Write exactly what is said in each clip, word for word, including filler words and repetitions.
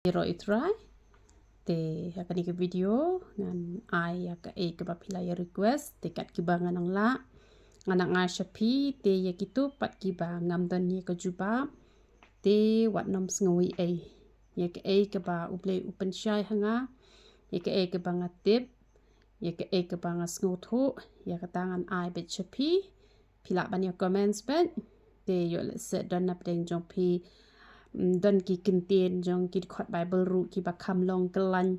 Ïaroh ïa U Trai. Te ha kane ka video ngan ai ïa kaei kaba phi la ïa request, te kat kiba ngan nang lah ngan nang ai sha phi. Te ïa kito pat kiba ngam don ïa ka jubab, te wat nym sngew ei ei. Ïa kaei kaba U Blei u pynshai ha nga, ïa kaei kaba nga tip, ïa kaei kaba nga sngewthuh, ïa kata ngan ai beit sha phi. Phi lah ban ïa comments beit. Te ïoh lehse don na pdeng jong phi, mm, don ki kyntien jong ki dkhot Bible ruh kiba kham long kyllain.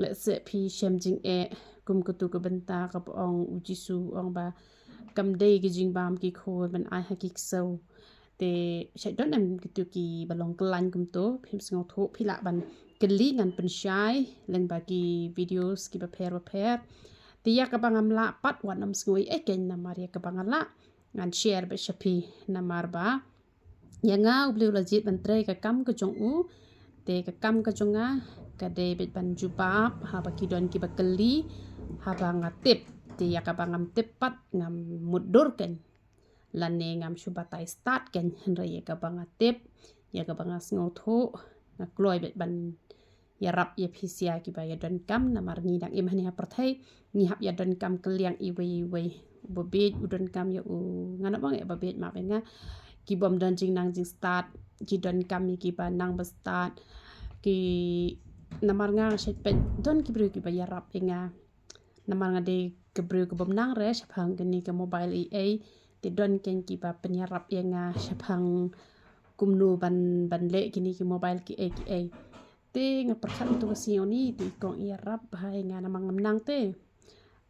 Lehse phi shem jingeh kum katu ka bynta kaba ong U Jisu, ong ba kam dei ki jingbam ki khun ban ai ha ki ksew. Te shait don em kitu kiba long kyllain kumto, phim sngewthuh, phi lah ban kylli ngan pynshai lyngba ki videos kiba pher ba pher. Te ïa kaba ngam lah pat wat nym sngew ei ei, namar ïa kaba nga lah ngan share beit sha phi, namar ba ïa nga U Blei u la jied ban trei ka kam ka jong u. Te ka kam ka jong nga ka dei beit ban jubab haba ki don kiba kylli, haba nga tip. Te ïa kaba ngam tip pat ngam mutdur kein, lane ngam shu batai stad kein, hynrei ïa kaba nga tip, ïa kaba nga sngewthuh, nga kloi beit ban ïarap ïa phi sha kiba ïa donkam, namar ngi dang im hangne ha pyrthei, ngi hap ïa donkam kylliang iwei iwei. Uba bieit u donkam ïa u, ngan ym ong ïa uba bieit, map ïa nga, ki bym don jingnang jingstad ki donkam ïa kiba nang ba stad. Ki, namar nga shait peit don ki briew kiba ïarap ïa nga. Namar nga dei ka briew ka bym nang re shaphang kane ka mobile ei ei, te don kein kiba pynïarap ïa nga shaphang kumno ban, ban leh kine ki mobile ki ei ki ei. Te nga pyrkhat ïa tu ka sngi ïa uni, te i kong i ïarap bha ïa nga namar ngam nang te.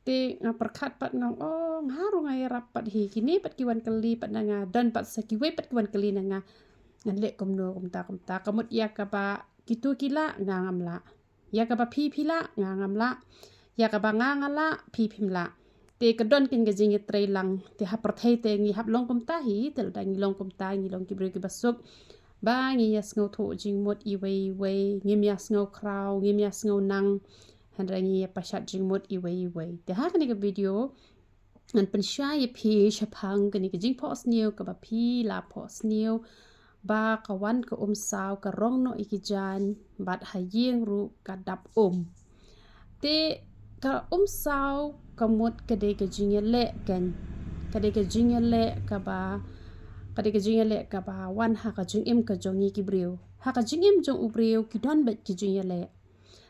Te nga pyrkhat pat nga ong, oh, nga ruh nga ïarap pat hi, kine pat ki wan kylli pat na nga, don pat sa kiwei pat ki wan kylli na nga. Ngan leh kumno kumta kumta. Ka mut ïa kaba kitu ki lah, nga ngam lah. Ïa kaba phi phi lah, nga ngam lah. Ïa kaba nga nga lah, phi phim lah. Te ka don kein ka jingïatreilang. Te ha pyrthei te ngi hap long kumta hi, te lada ngi long kumta, ngi long ki briew kiba suk. Ba ngi ïa sngewthuh jingmut iwei iwei, ngim ïa sngew khraw, ngim ïa sngew nang. Hynrei ngi ïa pashat jingmut iwei iwei. Te ha kane ka video ngan pynshai ïa phi shaphang kane ka jingphohsniew kaba phi la phohsniew ba ka wan ka umsaw ka rong noh ïa ki jaiñ bad ha ïing ruh ka dap um. Te ka umsaw ka mut ka dei ka jingïaleh kein. Ka dei ka jingïaleh kaba, ka dei ka jingïaleh kaba wan ha ka jingim ka jong ngi ki briew. Ha ka jingim jong u briew ki don beit ki jingïaleh.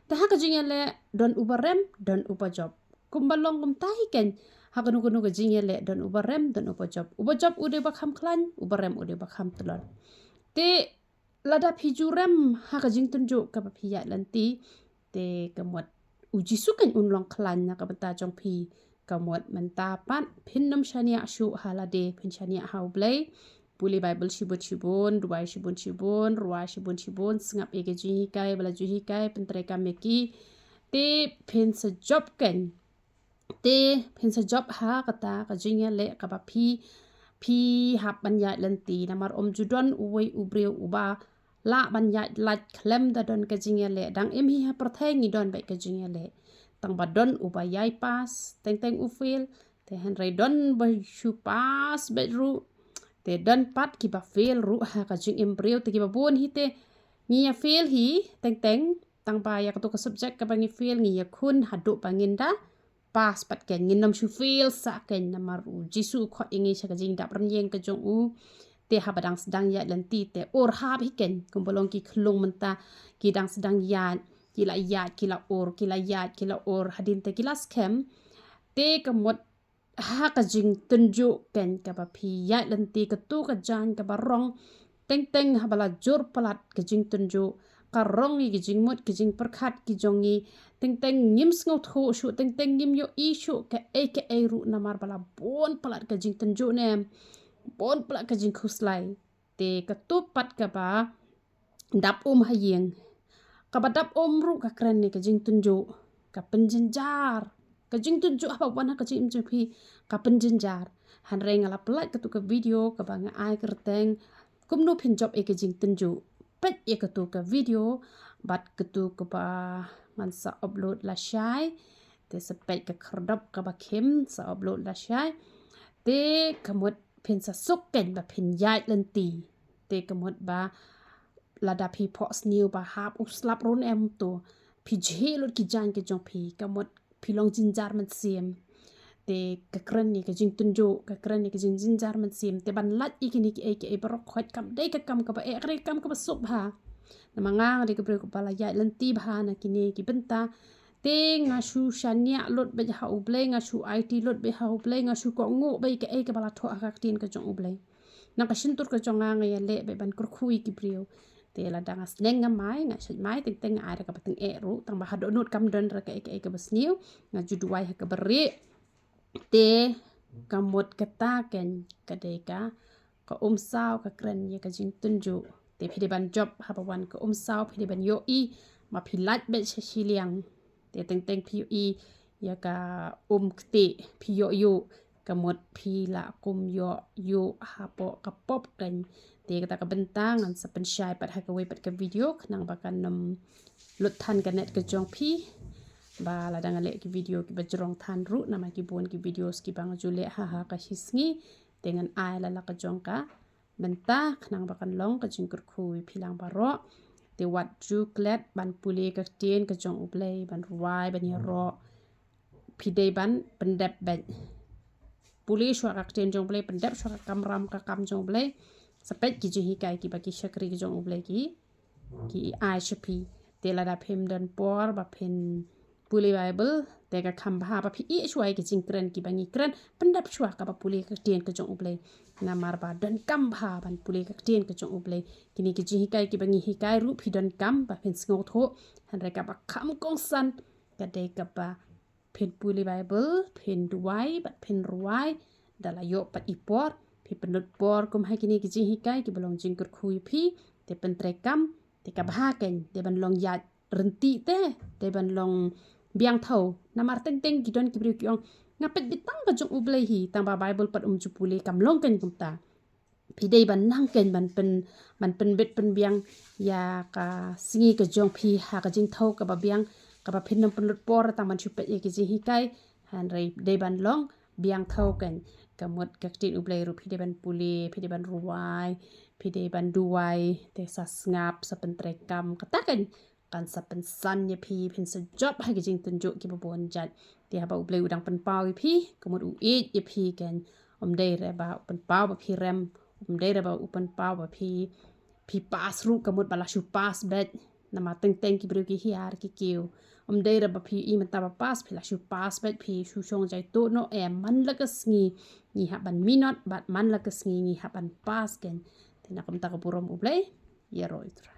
Te ha ka jingïaleh don uba rem, don uba jop. Kumba long kumta hi kein, ha kano kano ka jingïaleh don uba rem, don uba jop. Uba jop u dei uba kham khlaiñ, uba rem u dei uba kham tlot. Te lada phi ju rem ha ka jingtynjuh kaba phi ïaid lynti, te ka mut U Jisu kein un long khlaiñ na ka bynta jong phi. Ka mut mynta pat phin nym shaniah shuh ha lade, phin shaniah ha U Blei. Pule Bible shibun shibun, duwai shibun shibun, rwai shibun shibun, sngap ïa ki jinghikai ba la ju hikai, pyntreikam ïa ki. Te phin sa jop kein. Te phin sa jop ha kata ka jingïaleh kaba phi, phi hap ban ïaid lynti, namar ym ju don uwei u briew uba lah ban ïaid lait khlem da don ka jingïaleh. Dang im hi ha pyrthei ngi don beit ka jingïaleh. Tang ba don uba ïai pass, teng teng u fail. Te hynrei don ba shu pass beit ruh. Te don pat kiba fail ruh ha ka jingim briew, te kiba bun hi te ngi ïa fail hi, teng teng, tang ba ïa katu ka subject kaba ngi fail ngi ïakhun haduh ba ngin da pass pat kein, ngin nym shu fail sah kein, namar U Jisu u khot ïa ngi sha ka jingdap rynïeng ka jong u. Te haba dang sdang ïaid lynti te ur hap hi kein, kumba long ki khyllung mynta, ki dang sdang ïaid, ki la ïaid, ki la ur, ki la ïaid, ki la ur, hadien te ki la skhem. Te ka mut ha ka jingtynjuh kein kaba phi ïaid lynti, katu ka jaiñ kaba rong, teng teng haba la jur palat ka jingtynjuh, ka rong ïa ki jingmut ki jingpyrkhat ki jong ngi. Teng teng ngim sngewthuh shuh, teng teng ngim ïohi shuh kaei kaei ruh, namar ba la bun palat ka jingtynjuh ne bun palat ka jingkhuslai. Te katu pat kaba dap um ha ïing, kaba dap um ruh ka kren ïa ka jingtynjuh, ka pynjynjar. Ka jingtynjuh haba wan ha ka jingim jong phi ka pynjynjar. Hynrei nga la pyllait katu ka video kaba nga ai kyrteng Kumno Phin Jop ïa ka Jingtynjuh. Peit ïa katu ka video bad katu kaba ngan sa upload lashai. Te sa peit ka khyrdop kaba khim sa upload lashai. Te ka mut phin sa suk kein ba phin ïaid lynti. Te ka mut ba lada phi phohsniew ba hap u slap ruh em to, phi jhieh lut ki jaiñ ki jong phi, ka mut phi long jynjar mynsiem. Te ka kren ïa ka jingtynjuh, ka kren ïa ka jingjynjar mynsiem. Te ban lait ïa kine kiei kiei baroh khoit kam dei ka kam kaba eh, ka dei ka kam kaba suk bha. Namar nga nga dei ka briew kaba la ïaid lynti bha na kine ki bynta. Te nga shu shaniah lut beit ha U Blei, nga shu aiti lut beit ha U Blei, nga shu kohnguh beit kaei kaba la thoh ha ka ktien ka jong U Blei. Na ka shyntur ka jong nga nga ïaleh beit ban kyrkhu ïa ki briew. Te lada nga sneng nga mai, nga shait mai, teng teng nga ai da kaba tyngeh ruh, tang ba ha dohnud kam don ruh kaei kaei kaba sniew, nga ju duwai ha kaba rieh. Te ka mut kata keiñ ka dei ka, ka umsaw ka kren ïa ka jingtynjuh. Te phi dei ban jop haba wan ka umsaw, phi dei ban ïohi, ma phi lait beit sha shiliang. Te teng teng phi ïohi ïa ka um ktieh, phi ïoh ïuh, ka mut phi la kum ïoh ïuh hapoh ka pop keiñ. Te kata ka bynta ngan sa pynshai pat ha kawei pat ka video khnang ba kan ym lut than ka net ka jong phi. Ba lada nga leh ki video kiba jrong than ruh namar ki bun ki videos kiba nga ju leh ha ha ka shi sngi. Te ngan ai la la ka jong ka bynta khnang ba kan long ka jingkyrkhu ïa phi lang baroh. Te wat ju klet ban pule ka ktien ka jong U Blei, ban rwai, ban ïaroh. Phi dei ban pyndep beit. Pule shuwa ka ktien jong U Blei, pyndep shuwa ka kamram ka kam jong U Blei. Sa peit ki jinghikai kiba ki shakri ka jong U Blei ki, ki ai sha phi. Te lada phim don por ba phin pule Bible, te ka kham bha ba phi ïeh shuwa ïa ki jingkren kiba ngi kren, pyndep shuwa kaba pule ka ktien ka jong U Blei. Namar ba donkam bha ban pule ka ktien ka jong U Blei. Kine ki jinghikai kiba ngi hikai ruh phi donkam ba phin sngewthuh, hynrei kaba kham kongsan ka dei kaba phin pule Bible, phin duwai bad phin rwai. Da la ïoh pat i por, phi pynlut por kum ha kine ki jinghikai kiba long jingkyrkhu ïa phi. Te pyntreikam, te ka bha keiñ, dei ban long ïaid ryntih te, dei ban long biang thaw. Namar teng teng ki don ki briew ki ong, nga peit beit tang ka jong U Blei hi, tang ba Bible pat um ju pule. Kam long keiñ kumta. Phi dei ban nang keiñ ban pyn, ban pynbit pynbiang ïa ka sngi ka jong phi ha ka jingthaw kaba biang, kaba phin ym pynlut por tang ban shu peit ïa ki jinghikai. Hynrei dei ban long biang thaw keiñ. Ka mut ka ktien U Blei ruh phi dei ban pule, phi dei ban rwai, phi dei ban duwai, te sa sngap, sa pyntreikam, kata keiñ kan sa pynsan ïa phi, phin sa jop ha ki jingtynjuh kiba bun jait. Te haba U Blei u dang pynpaw ïa phi, ka mut u ïeit ïa phi keiñ. Um dei re ba u pynpaw ba phi rem, um dei re ba u pynpaw ba phi, phi pass ruh, ka mut ba la shu pass beit. Namar teng teng ki briew ki hiar ki kiew. Um dei re ba phi i mynta ba pass, phi la shu pass beit, phi shu shong jai tuh noh, eh, man la ka sngi ngi hap ban minot, bad man la ka sngi ngi hap ban pass keiñ. Te na kumta ka burom U Blei ïaroh ïa u Trai.